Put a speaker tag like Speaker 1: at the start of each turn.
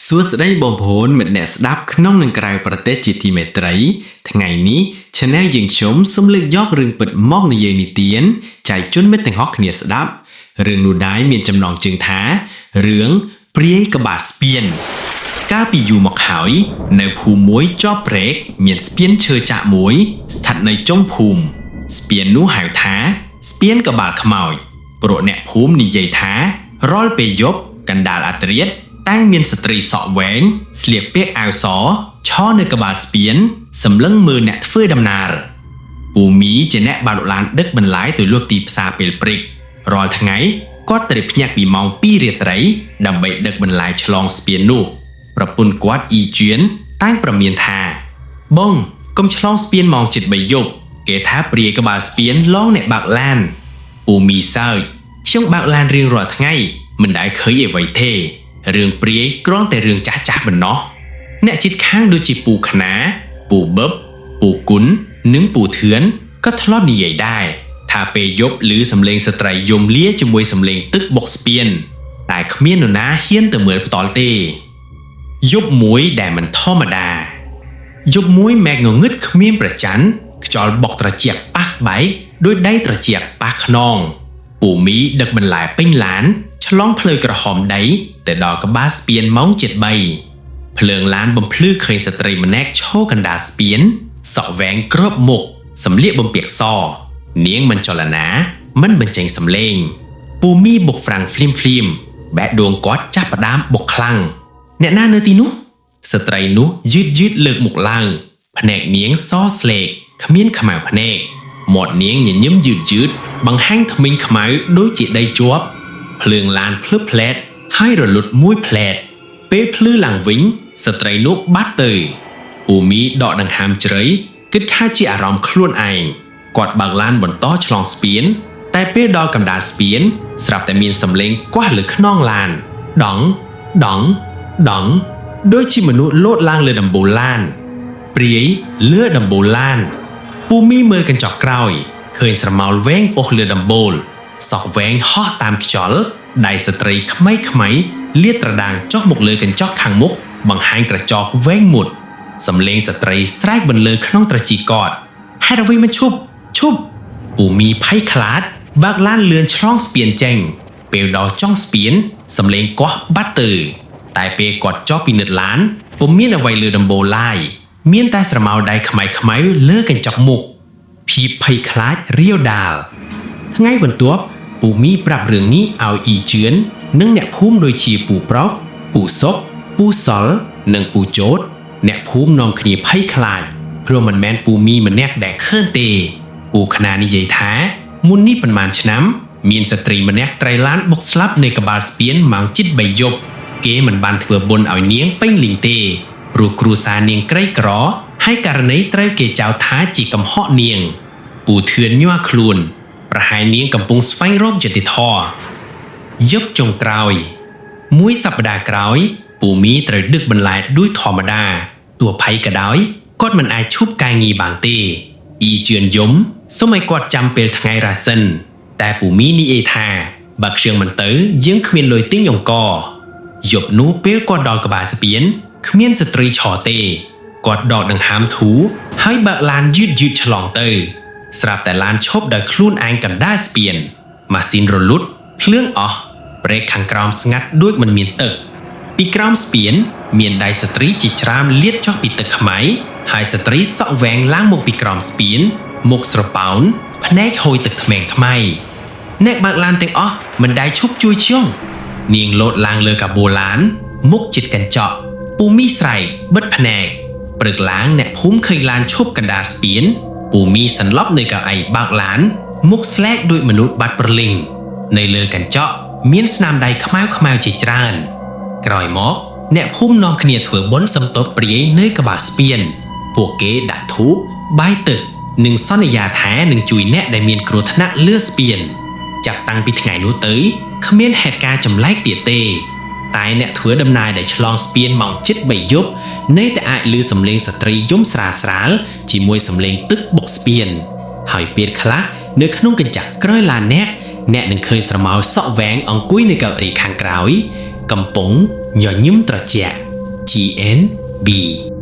Speaker 1: សួស្តីបងប្អូនមិត្តអ្នកស្ដាប់ក្នុងនិងក្រៅប្រទេសជាទីមេត្រី ថ្ងៃនេះ Channel យើងខ្ញុំសូមលើកយករឿងពិតមកនិយាយនិទានចែកជូនមិត្តទាំងអស់គ្នាស្ដាប់រឿងនោះដែរមានចំណងជើងថារឿងព្រាយក្បាលស្ពាន កាលពីយូរមកហើយ នៅភូមិមួយជាប់ព្រែកមានស្ពានឈើចាក់មួយ ស្ថិតនៅចុងភូមិស្ពាននោះហៅថា ស្ពានក្បាលខ្មោចព្រោះអ្នកភូមិនិយាយថារាល់ពេលយប់កណ្ដាលអាធ្រាត្រតែងមានស្ត្រីសក់វែងស្លៀកពាក់អាវសឈរនៅក្បាលស្ពានសម្លឹងមើលអ្នកធ្វើដំណើរ ពូមីជាអ្នកបើកឡានដឹកបន្លែទៅលក់ទីផ្សារពេលព្រឹករាល់ថ្ងៃគាត់ត្រូវភ្ញាក់ពីម៉ោង2រាត្រីដើម្បីដឹកបន្លែឆ្លងស្ពាននោះប្រពន្ធគាត់អ៊ីជឿនតែងប្រមានថា បងកុំឆ្លងស្ពានម៉ោងជិត3យប់គេថាព្រាយក្បាលស្ពានលងអ្នកបើកឡានពូមីសើចខ្ញុំបើកឡានរៀងរាល់ថ្ងៃមិនដែលឃើញអ្វីទេរឿងព្រាយគ្រាន់តែរឿងចាស់ចាស់ៗប៉ុណ្ណោះ អ្នកជិតខាងដូចជាពូខ្នាពូបឹបពូគុណនិងពូធឿនក៏ធ្លាប់និយាយដែរថាពេលយប់ឮសំឡេងស្ត្រីយំលាជាមួយសំឡេងទឹកបុកស្ពាន តែគ្មាននរណាហ៊ានទៅមើលផ្ទាល់ទេយប់មួយដែលមិនធម្មតាយប់មួយមេឃងងឹតគ្មានប្រច័នខ្យល់បុកត្រចៀកប៉ះស្បែកដោយដៃត្រចៀកប៉ះខ្នងពូមីដឹកបន្លែពេញឡាន ឆ្លងផ្លូវក្រហមដីទៅដល់ក្បាលស្ពានម៉ោង7:30 ភ្លើងឡានបំភ្លឺឃើញស្ត្រីម្នាក់ឈរកណ្ដាលស្ពានសក់វែងគ្របមុខសម្លៀកបំពាក់សនាងមិនចលនាមិនបញ្ចេញសំឡេងពូមីបុកហ្វ្រាំងភ្លាមភ្លាមបេះដូងគាត់ចាប់ផ្ដើមបុកខ្លាំងអ្នកណានៅទីនោះស្ត្រីនោះយឺតយឺតលើកមុខឡើងភ្នែកនាងសស្លេកគ្មានខ្មៅភ្នែកមាត់នាងញញឹមយឺតយឺតបង្ហាញធ្មេញខ្មៅដូចជាដីជាប់ភ្លើងឡានភ្លឹបផ្លែតហើយរលត់មួយផ្លែត ពេលភ្លឺឡើងវិញស្ត្រីនោះបាត់ទៅពូមីដកដង្ហើមជ្រៅគិតថាជាអារម្មណ៍ខ្លួនឯងគាត់បើកឡានបន្តឆ្លងស្ពាន តែពេលដល់កណ្ដាលស្ពាន ស្រាប់តែមានសំឡេងគាស់លើខ្នងឡានដងដងដងដូចជាមនុស្សលោតឡើងលើដំបូលឡាន ព្រាយលើដំបូលឡានពូមីមើលកញ្ចក់ក្រោយឃើញស្រមោលវែងអូសលើដំបូលសក់វែងហោះតាមខ្យល់ដៃស្ត្រីខ្មៃខ្មៃលាតត្រដាងចុះមកលើកញ្ចក់ខាងមុខបង្ហាញក្រចកវែងមុតសំឡេងស្ត្រីស្រែកបន្លឺក្នុងត្រចៀកគាត់ហេតុអ្វីមិនឈប់ឈប់ពូមីភ័យខ្លាចបើកឡានលឿនឆ្លងស្ពានចេញពេលដល់ចុងស្ពានសំឡេងគាស់បាត់ទៅតែពេលគាត់ចុះពិនិត្យឡានពុំមានអ្វីលើដំបូលឡើយមានតែស្រមោលដៃខ្មៅខ្មៅលើកញ្ចក់មុខភាពភ័យខ្លាចរាវដាល ថ្ងៃបន្ទាប់ពូមីប្រាប់រឿងនេះឲ្យអ៊ីជឿននិងអ្នកភូមិដូចជាពូប្រុសពូសុកពូសុលនិងពូជោតអ្នកភូមិនាំគ្នាភ័យខ្លាចព្រោះមិនមែនពូមីម្នាក់ដែលឃើញទេពូខ្នានិយាយថាមុននេះប៉ុន្មានឆ្នាំ មានស្ត្រីម្នាក់ត្រូវឡានបុកស្លាប់នៅក្បាលស្ពានម៉ោងជិត3យប់គេមិនបានធ្វើបុណ្យឲ្យនាងពេញលីងទេព្រោះគ្រួសារនាងក្រីក្រហើយករណីត្រូវគេចោទថាជាកំហុកនាង ពូធឿនញ័រខ្លួន ប្រហែលនាងកំពុងស្វែងរកយុត្តិធម៌យប់ចុងក្រោយ មួយសប្តាហ៍ក្រោយ ពូមីត្រូវដឹកបន្លែដូចធម្មតាទោះភ័យក៏ដោយគាត់មិនអាចឈប់ការងារបានទេអ៊ីជឿនយំសូមឲ្យគាត់ចាំពេលថ្ងៃរ៉ាសិន តែពូមីនិយាយថាបើខ្ញុំមិនទៅយើងគ្មានលុយទិញអង្ករយប់នោះពេលគាត់ដល់ក្បាលស្ពានគ្មានស្ត្រីឈរទេគាត់ដកដង្ហើមធូរហើយបើកឡានយឺតយឺតឆ្លងទៅ ស្រាប់តែឡានឈប់ដោយខ្លួនឯងកណ្ដាលស្ពានម៉ាស៊ីនរលត់ភ្លើងអស់ព្រែកខាងក្រោមស្ងាត់ដូចមិនមានទឹក ពីក្រោមស្ពាន មានដៃស្ត្រីជាច្រើនលាតចុះពីទឹកខ្មៅហើយស្ត្រីសក់វែងឡើងមកពីក្រោមស្ពានមុខស្រពោនភ្នែកហូរទឹកថ្មេងខ្មៅអ្នកបើកឡានទាំងអស់មិនដែលឈប់ជួយជុងនាងលោតឡើងលើកាបូឡាន មុខជិតកញ្ចក់ពូមីស្រែកបិទភ្នែកព្រឹកឡើងអ្នកភូមិឃើញឡានឈប់កណ្ដាលស្ពានពូមីសន្លប់នៅកៅអីបើកឡាន មុខស្លែកដូចមនុស្សបាត់ប្រលឹងនៅលើកញ្ចក់មានស្នាមដៃខ្មៅខ្មៅជាច្រើន ក្រោយមកអ្នកភូមិនាំគ្នាធ្វើបុណ្យសំទប់ព្រាយនៅក្បាលស្ពាន ពួកគេដាក់ធូបបាយទឹកនិងសន្យាថានឹងជួយអ្នកដែលមានគ្រោះថ្នាក់លើស្ពាន ចាប់តាំងពីថ្ងៃនោះទៅគ្មានហេតុការណ៍ចម្លែកទៀតទេ តែអ្នកធ្វើដំណើរដែលឆ្លងស្ពានម៉ោងជិត3យប់នៅតែអាចឮសំឡេងស្ត្រីយំស្រាលស្រាលជាមួយសំឡេងទឹកបុកស្ពាន ហើយពេលខ្លះនៅក្នុងកញ្ចក់ក្រោយឡានអ្នកអ្នកនឹងឃើញស្រមោលសក់វែងអង្គុយនៅកៅអីខាងក្រោយ កំពុងញញឹមត្រជាក់ GNB។